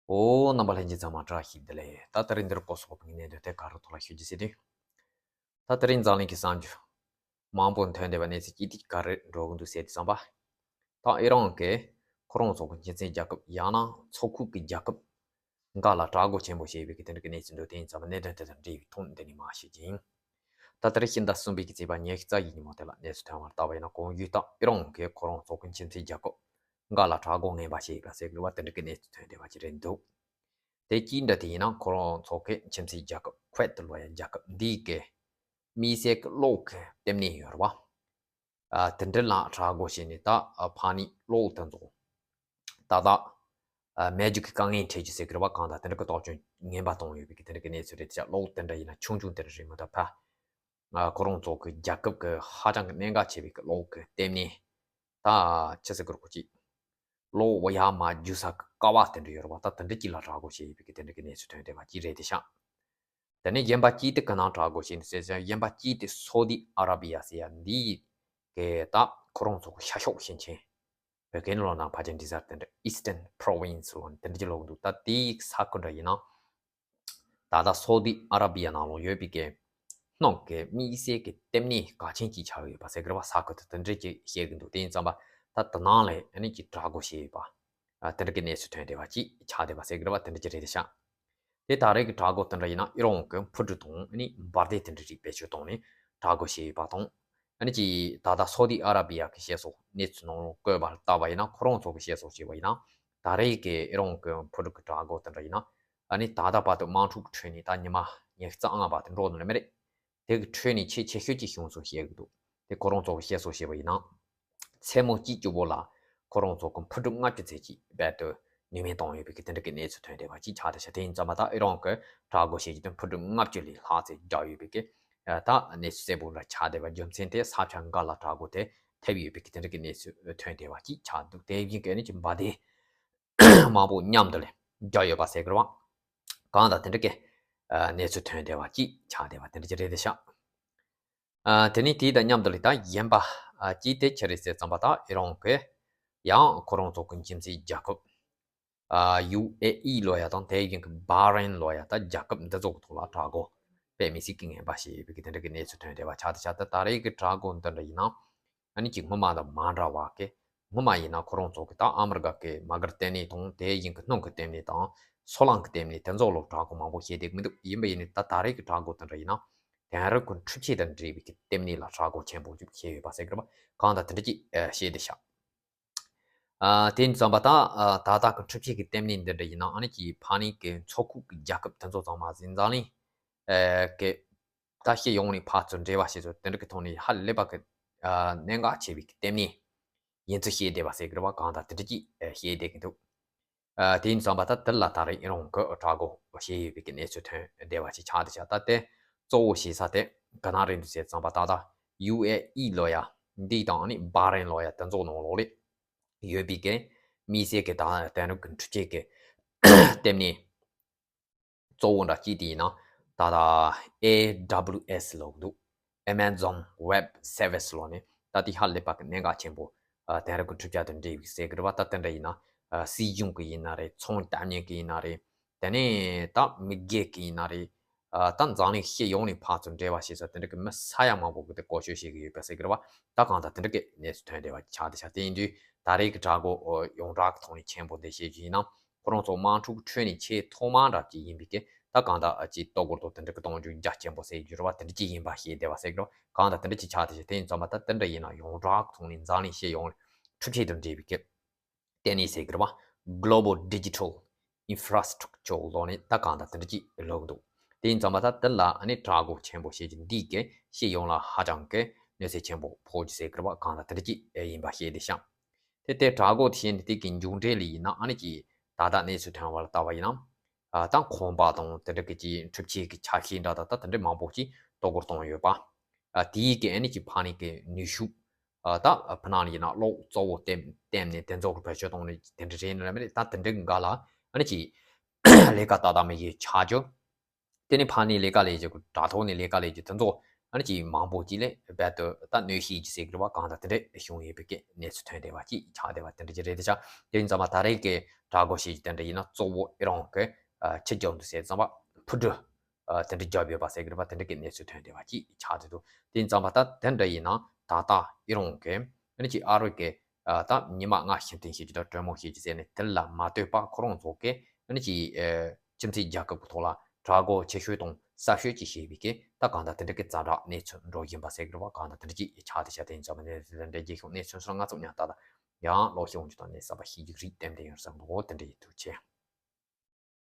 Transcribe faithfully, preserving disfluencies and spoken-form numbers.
ཨོ། རྣམ་པ་ལྷན་རྒྱས་ཚང་མ་བཀྲ་ཤིས་བདེ་ལེགས། ད་དེ་རིང་འདིར་སྐོར་སོགས་པའི་གནད་དོན་དེ་ག་རུ་ཐོག་ལ་ཤོད་རྒྱུ་ཟེར་དུས། ད་དེ་རིང་འཛམ་གླིང་གི་གསར་འགྱུར་མང་པོ་ཐོན་བསྡད་པ་གནས་ཚུལ་ཅི་ཐད་ག་རེ་འགྲོ་གི་འདུག་ཟེར་དུས་ཙམ་པ། ད་ཨི་རན་གྱིས་ཁོ་རང་ཚོ་གི་སྤྱི་མཚན་རྒྱལ་ཁབ་ཡང་ན་མཚོ་ཁུག་གི་རྒྱལ་ཁབ་འགའ་ལ་དྲག་རྒོལ་ཆེན་པོ་བྱས་པའི་གི་དེ་འདྲ་གི་གནས་ཚུལ་འདུག་དེ་ཡིན་ཙམ་པ་གནད་དོན་དེ་དང་འབྲེལ་བའི་ཐོག་འདི་ནས་མར་ཤོད་ཀྱི་ཡིན། ད་ལྟར་ཕྱི་ཟླ་གསུམ་པའི་གི་ཚེས་པ་ཉི་ཤུ་རྩ་བཞི་ཉིན་མོ་དེ་ལ་གནས་ཚུལ་ཐོན་པར་བལྟས་པ་ཡིན་ན། གོང་ཞུས་ལྟར་ཨི་རན་གྱིས་ཁོ་རང་ཚོ་གི་སྤྱི་མཚན་རྒྱལ་ཁབ་འགའ་ལ་དྲག་རྒོལ་ངན་པ་བྱས་ཡོད་པ་ཟེར་དགོས་པ་དེ་འདྲ་གི་གནས་ཚུལ་ཐོན་བསྡད་པ་ཅིག་རེད་འདུག་དེ་གཅིག་འདྲ་དེ་ཡིན་ན་ཁོ་རང་ཚོ་གི་སྤྱི་མཚན་རྒྱལ་ཁབ་ཁུ་ཝེད་ལབ་ཡ་རྒྱལ་ཁབ་འདིའི་གི་དམིགས་བསལ་གྱི་གློག་གི་ལྟེ་གནས་ཡོད་རེད་པ། ཨ། དེ་འདྲ་ལ་དྲག་རྒོལ་བྱས་ནས་ད་ཨ་ཕ་ནི་གློག་དེ་ཚོ་ད་ལྟ་ཨ་མེ་རྒྱུག་གི་དཀའ་ངལ་འཕྲད་རྒྱུ་ཟེར་གི་རེད་པ། གང་ལྟར་དེ་འདྲ་གི་དོགས་ཅན་ངན་པ་བཏང་ཡོད་པའི་གི་དེ་འདྲ་གི་གནས་ཚུལ་རེད། དེ་ཆ་གློག་དེ་འདྲ་ཡིན་ན་ཆུང་ཆུང་དེ་འདྲ་རེད་མ་གཏོགས། ཕ་ཨ་ཁོ་རང་ཚོ་གི་རྒྱལ་ཁབ་གི་ཧ་ཅང་གི་གནད་འགག་ཆེ་བའི་གི་གློག་གི་ལྟེ་གནས། ད་ཆི་ཟེར་གི་རེད། ཁོ་ཅིག་གློག་ཡར་མར་རྒྱུག་ས་གི་ཀ་བ་དེ་འདྲ་ཡོད་རེད་པ། ད་དེ་འདྲ་གཅིག་ལ་དྲག་རྒོལ་བྱས་ཡོད་པའི་གི་དེ་འདྲ་གི་གནས་ཚུལ་ཐོན་བསྡད་པ་གཅིག་རེད་དེ་ཤག་དེ་ནས་གཞན་པ་གཅིག་དེ་ག་ནང་དྲག་རྒོལ་བྱས་ནས་ཟེར་ཙང་། གཞན་པ་གཅིག་དེ་སོ་ཏི་ཨ་ར་བི་ཡ་ཟེར་ཡ་འདི་གི་ད་ཁོ་རང་ཚོ་གི་ཤར་ཕྱོགས་ཞིང་ཆེན། བོད་སྐད་ནང་ལབ་ན་ཕལ་ཆེར་འབྲི་ས་དེ་འདྲ་ཨི་སི་ཊན་པོ་རོ་ཝིན་སི་ལབ་ནས་དེ་འདྲ་ཅིག་ལབ་ཀྱི་འདུག་ད་དེའི་ས་ཁུལ་འདྲ་ཡིན་ན། ད་ལྟ་སོ་ཏི་ཨ་ར་བི་ཡ་ནང་ལོགས་ཡོད་པའི་གི་ནང་གི་དམིགས་བསལ་གྱི་ལྟེ་གནས་གལ་ཆེན་གཅིག་ཆགས་ཡོད་པ་ཟེར་གི་རེད་པ། ས་ཁུལ་དེ་དེ་འདྲ་ཅིག་བཤད་ཀྱི་འདུག་དེ་ཡིན་ཙམ་པ་ད་དེ་ནང་ལ་ཨ་ནི་ཅིག་དྲག་རྒོལ་བྱས་ཡོད་པ། ཨ། དེ་འདྲ་གི་གནས་ཚུལ་ཐོན་བསྡད་པ་ཅིག་ཆགས་བསྡད་པ་ཟེར་གི་རེད་པ། དེ་འདྲ་ཅིག་རེད་དེ་ཤག་དེ་ད་རེས་ཀྱི་དྲག་རྒོལ་དེ་འདྲ་ཡིན་ན་ཨི་རན་གྱི་འཕུར་གྲུ་དང་ཨ་ནི་འབར་མདེལ་དེ་འདྲ་རིགས་བེད་སྤྱོད་བཏང་ནས་དྲག་རྒོལ་བྱས་ཡོད་པ་དང་། ཨ་ནི་ཅིག་ད་ལྟ་སོ་ཏི་ཨ་ར་བི་ཡ་གི་བཤད་སྲོལ་གནས་ཚུལ་ནང་ལ་བཀོད་པ་ལ་བལྟས་པ་ཡིན་ན། ཁོ་རང་ཚོ་གི་བཤད་སྲོལ་བྱས་པ་ཡིན་ན། ད་རེས་ཀྱི་ཨི་རན་གྱི་འཕུར་གྲུ་གི་དྲག་རྒོལ་དེ་འདྲ་ཡིན་ན། ཨ་ནི་ད་ལྟ་བར་དུ་དམག་འཁྲུག་འཕྲོས་ནས་ད་ཉི་མ་ཉི་ཤུ་རྩ་ལྔ་བར་དུ་འགྲོ་འདུག་ལེ་མ་རེད། དེ་གི་ཁྲོད་ནས་ཆེས་ཆེ་ཤོས་ཀྱི་བྱུང་སོང་བཤད་གི་འདུག་དེ་ཁོ་རང་ཚོ་གི་བཤད་སྲོལ་བྱས་པ་ཡིན་ན། མཚན་མོ་གཅིག་གཅིག་པོ་ལ་ཁོ་རང་ཚོ་གི་འཕུར་གྲུ་ལྔ་བཅུ་ཙམ་ཅིག་རྦད་དེ་ནུས་མེད་བཏང་ཡོད་པའི་གི་དེ་འདྲ་གི་གནས་ཚུལ་ཐོན་བསྡད་པ་ཅིག་ཆགས་བསྡད་ཤག་དེ་ཡིན་ཙམ་པ་ད་ཨི་རན་གྱིས་དྲག་རྒོལ་བྱས་རྗེས་དེ་འཕུར་གྲུ་ལྔ་བཅུ་ལས་ལྷག་ཙམ་བརྒྱབ་ཡོད་པའི་གི་ད་གནས་ཚུལ་གསལ་པོ་འདྲ་ཆགས་བསྡད་པ། རྒྱུ་མཚན་དེ་ས་ཆ་འགའ་ལ་དྲག་རྒོལ་དེ་ཐེབས་ཡོད་པའི་གི་དེ་འདྲ་གི་གནས་ཚུལ་ཐོན་བསྡད་པ་ཅིག་ཆགས་འདུག་དེ་བཞིན་གི་ཨ་ནི་ཅིག་འབར་མདེལ་མང་པོ་མཉམ་དུ་ལ་བརྒྱབ་ཡོད་པ་ཟེར་གི་རེད་པ། གང་ལྟར་དེ་འདྲ་གི་ཨ་གནས་ཚུལ་ཐོན་བསྡད་པ་ཅིག་ཆགས་བསྡད་པ་དེ་འདྲ་ཅིག་རེད་དེ་ཤག་ཨ། དེ་ནས་དེ་དང་མཉམ་དུ་ལ་ད་གཞན་པ་ཨ་ཅིག་དེ་ཆི་རེད་ཟེར་ཙམ་པ། ད་ཨི་རན་གྱིས་ཡང་ཁོ་རང་ཚོ་གི་ཁྱིམ་མཚེས་རྒྱལ་ཁབ་ཨ་ཡུ་ཨེ་ཨི་ལབ་ཡ་དང་དེ་བཞིན་གི་བྷ་རེན་ལབ་ཡ། ད་རྒྱལ་ཁབ་འདི་ཚོ་གི་ཐོག་ལ་དྲག་རྒོལ་དཔེ་མི་སྲིད་ཀྱི་ངན་པ་བྱས་ཡོད་པའི་གི་དེ་འདྲ་གི་གནས་ཚུལ་ཐོན་བསྡད་པ་ཆགས་བསྡད་ཤག་ད་ད་རེས་ཀྱི་དྲག་རྒོལ་འདི་འདྲ་ཡིན་ན། ཨ་ནི་ཅིག་སྔོན་མ་དང་མ་འདྲ་བ་གི། སྔོན་མ་ཡིན་ན་ཁོ་རང་ཚོ་གི་ད་ཨ་མི་རི་ཀ་གི་དམག་སྒར་ལྟེ་གནས་དང་དེ་བཞིན་གི་སྣུམ་གི་ལྟེ་གནས་དང་སོལ་རླངས་ཀྱི་ལྟེ་གནས་དེ་ཚོ་ལ་དྲག་རྒོལ་མང་པོ་བྱས་བསྡད་ཀྱི་མི་འདུག་ཡིན་པ་ཡིན་ནའི་ད་ད་རེས་ཀྱི་དྲག་རྒོལ་དེ་འདྲ་ཡིན་ན། དེང་རབས་ཀྱི་འཕྲུལ་ཆས་དང་འབྲེལ་བའི་གི་ལྟེ་གནས་ལ་དྲག་རྒོལ་ཆེན་པོ་ཅིག་བྱས་ཡོད་པ་ཟེར་གི་རེད་པ། གང་ལྟར་དེ་འདྲ་ཅིག་ཨ་བཤད་བསྡད་ཤག་ཨ། དེ་ཡིན་ཙམ་པ་ད་ཨ་ད་ལྟ་གི་འཕྲུལ་ཆས་ཀྱི་ལྟེ་གནས་འདི་འདྲ་ཡིན་ན། ཨ་ནི་ཅིག་ཕ་ནི་གི་མཚོ་ཁུག་གི་རྒྱལ་ཁབ་དེ་ཚོ་ཚང་མ་ཟིན་འཛམ་གླིང་ཨ་གི་ད་སྤྱི་ཡོངས་ནས་ཕར་ཚུར་འབྲེལ་བ་བྱེད་ཚུལ་དེ་འདྲ་གི་ཐོག་ནས་ཧ་ལས་པ་གི་ཨ་གནད་འགག་ཆེ་བའི་གི་ལྟེ་གནས་ཡིན་ཚུལ་བཤད་བསྡད་པ་ཟེར་གི་རེད་པ། གང་ལྟར་དེ་འདྲ་ཅིག་ཨ་བཤད་བསྡད་ཀྱི་འདུག་ཨ། དེ་ཡིན་ཙམ་པ་ད་དེ་ལ་ད་རེས་ཨི་རན་གྱིས་དྲག་རྒོལ་བྱས་ཡོད་པའི་གི་གནས་ཚུལ་ཐོན་བསྡད་པ་ཅིག་ཆགས་བསྡད་ཤག་ད་དེ་གཙོ་བོ་བྱེད་ས་དེ་ག་ན་རེད་འདུག་ཟེར་ཙམ་པ། ད་ལྟ་ཡུ་ཨེ་ཨི་ལབ་ཡ་འདི་དང་ཨ་ནི་བྷ་རེན་ལབ་ཡ་དེ་ཚོ་ནང་ལོགས་ལ་ཡོད་པའི་གི་དམིགས་བསལ་གྱི་ད་དེང་རབས་ཀྱི་འཕྲུལ་ཆས་ཀྱི་ལྟེ་གནས་གཙོ་བོ་འདྲ་གཅིག་དེ་ཡིན་ན། ད་ལྟ་ཨེ་ཌབ་ལུ་ཨེ་སི་ལབ་ཀྱི་འདུག Amazon Web Service ལབ་ནས། ད་དེ་ཧ་ལས་པ་གི་གནད་འགག་ཆེན་པོ། ཨ། དེང་རབས་ཀྱི་འཕྲུལ་ཆས་དང་འབྲེལ་བའི་ཟེར་གི་རེད་པ། ད་དེ་འདྲ་ཡིན་ན། ཨ། སྲིད་གཞུང་གི་ཡིན་ན་རེད། ཚོང་བཏབ་མཁན་གི་ཡིན་ན་རེད། དེ་ནས་ད་མི་སྒེར་གི་ཡིན་ན་རེད། ཨ། ད་འཛམ་གླིང་སྤྱི་ཡོངས་ནས་ཕར་ཚུར་འབྲེལ་བ་བྱེད་ས་དེ་འདྲ་གི་མི་ས་ཡ་མང་པོ་གི་དེ་བཀོལ་སྤྱོད་བྱེད་ཀྱི་ཡོད་པ་ཟེར་གི་རེད་པ། ད་གང་ལྟར་དེ་འདྲ་གི་གནས་ཚུལ་ཐོན་བསྡད་པ་ཆགས་བསྡད་ཤག་དེ་ཡིན་དུས་ད་རེས་ཀྱི་དྲག་རྒོལ་ཡོངས་གྲགས་ཀྱི་ཐོག་ནས་ཆེན་པོ་འདི་བཤད་རྒྱུ་ཡིན་ན། ཁོ་རང་ཚོ་དམག་འཁྲུག་འཕྲོས་ནས་ཆེས་ཐོག་མ་འདྲ་ཅིག་ཡིན་པའི་གི། ད་གང་ལྟར་ཨ་ཅིག་ལྟོ་གོས་དང་དེ་འདྲ་གི་གཏོང་རྒྱུ་རྒྱ་ཆེན་པོ་ཟེར་རྒྱུ་རེད་པ། དེ་འདྲ་ཅིག་ཡིན་པ་ཤེས་བསྡད་པ་ཟེར་གི་རེད་པ། གང་ལྟར་དེ་འདྲ་ཅིག་ཆགས་བསྡད་ཤག་དེ་ཡིན་ཙམ་པ་ད་དེ་འདྲ་ཡིན་ན་ཡོངས་གྲགས་ཐོག་ནས་འཛམ་གླིང་སྤྱི་ཡོངས་འཕྲུལ་ཆས་དང་འབྲེལ་བའི་གི་ལྟེ་གནས་ཟེར་གི་རེད་པ། Global Digital Infrastructure ལབ་ནས་ད་གང་ལྟར་དེ་འདྲ་ཅིག་ལབ་ཀྱི་འདུག་དེ་ཡིན་ཙམ་པ་ད་དེ་ལ་ཨ་ནི་དྲག་རྒོལ་ཆེན་པོ་བྱེད་རྒྱུ་འདི་གི་སྤྱི་ཡོངས་ལ་ཧ་ཅང་གི་གནོད་འཚེ་ཆེན་པོ་ཕོག་རྒྱུ་ཟེར་གི་རེད་པ། གང་ལྟར་དེ་འདྲ་ཅིག་ཡིན་པ་ཤེས་བསྡད་ཤག་དེ་ལྟར་དྲག་རྒོལ་དེ་བྱས་ནས་དེ་གི་མཇུག་འབྲས་ལ་ཡིན་ན། ཨ་ནི་ཅིག་ད་ལྟ་གནས་ཚུལ་ཐོན་པ་ལ་བལྟས་པ་ཡིན་ན། ཨ། ད་ཁང་པ་དང་དེ་འདྲ་གི་ཅིག་འཕྲུལ་ཆས་ཀྱི་ཆ་ཤས་འདྲ་ད་ད་དེ་འདྲ་མང་པོ་ཅིག་ལྟོ་གོས་བཏང་ཡོད་པ། ཨ། དེའི་གི་ཨ་ནི་ཅིག་ཕ་ནི་གི་ནུས་ཤུགས། ཨ། ད་ཕ་ནང་ལ་ཡིན་ན་གློག་གཙོ་བོ་བཏོན་བཏོན་ནས་དེ་ཚོ་གི་བེད་སྤྱོད་བཏང་ནས་དེ་འདྲ་རེད་ནི་ལ་མི་རེད། ད་དེ་འདྲ་གི་འགའ་ལ་ཨ་ནི་ཅིག་ལས་ཀ་ཏག་ཏག་མི་ཡི་ཆགས་རྒྱུ། དེ་ནས་ཕ་ནས་ལས་ཀ་ལས་རྒྱུ་དྲ་ཐོག་ནས་ལས་ཀ་ལས་རྒྱུ་དེ་ཚོ་ ཨ་ནི་ཅིག་མང་པོ་ཅིག་ལས་རྦད་དེ་ད་གནོད་ཤེས་ཀྱི་ཟེར་གི་རེད་བ། གང་ལྟར་དེ་འདྲ་བྱུང་ཡོད་པའི་གི་གནས་ཚུལ་ཐོན་བསྡད་པ་ཅིག་ཆགས་བསྡད་པ་དེ་འདྲ་ཅིག་རེད། དེ་ཆ་དེ་ཡིན་ཙང་མ་ད་རེས་ཀྱི་དྲག་རྒོལ་བྱས་ཀྱི་དེ་འདྲ་ཡིན་ན་གཙོ་བོ་ཨི་རན་གྱི་ཨ་ཕྱི་རྒྱལ་དུ་ཟེར་ཙམ་པ་འཕུར་གྲུ་ཨ་དེ་འདྲ་བརྒྱབ་ཡོད་པ་ཟེར་གི་རེད་བ། དེ་འདྲ་གི་གནས་ཚུལ་ཐོན་བསྡད་པ་ཅིག་ཆགས་བསྡད་འདུག་དེ་ཡིན་ཙང་མ་ད་དེ་འདྲ་ཡིན་ན་ད་ལྟ་ཨི་རན་གྱི་ཨ་ནི་ཅིག་ཨ་རི་གི་ཨ་ད་ཉི་མ་ལྔ་ཤི་འཐེན་བྱེད་ཀྱི་དང་གྲོས་མོལ་བྱེད་ཀྱི་ཟེར་ནས་དེ་ལ་མ་ལྟོས་པ་ཁོ་རང་ཚོ་གི་ཨ་ནི་ཅིག་ཨ་ཁྱིམ་མཚེས་རྒྱལ་ཁབ་ཀྱི་ཐོག་ལ་དྲག་རྒོལ་ཆེ་ཤོས་དང་གསར་ཤོས་ཀྱི་བྱས་པའི་གི་ད་གང་ལྟར་དེ་འདྲ་གི་ཛ་དྲག་གནས་ཚུལ་འགྲོ་བཞིན་པ་ཟེར་གི་རེད་བ། གང་ལྟར་དེ་འདྲ་ཅིག་ཆགས་བསྡད་ཤག་དེ་ཡིན་ཙང་མ་ནས་དེ་འདྲ་རྒྱལ་ཤོག་གནས་ཚུལ་སོགས་ང་ཚོ་ཉག་ཏག་ཏག་ཡང་ལོག་ཤེས་འོང་རྒྱུ་དང་གནས་ས་པ་ཤེས་རྒྱུ་རིགས་ཏན་ཏན་ཡོད་བསམ་གི་འོ། དེ་འདྲ་ཡིན། ཐུགས་རྗེ་ཆེ།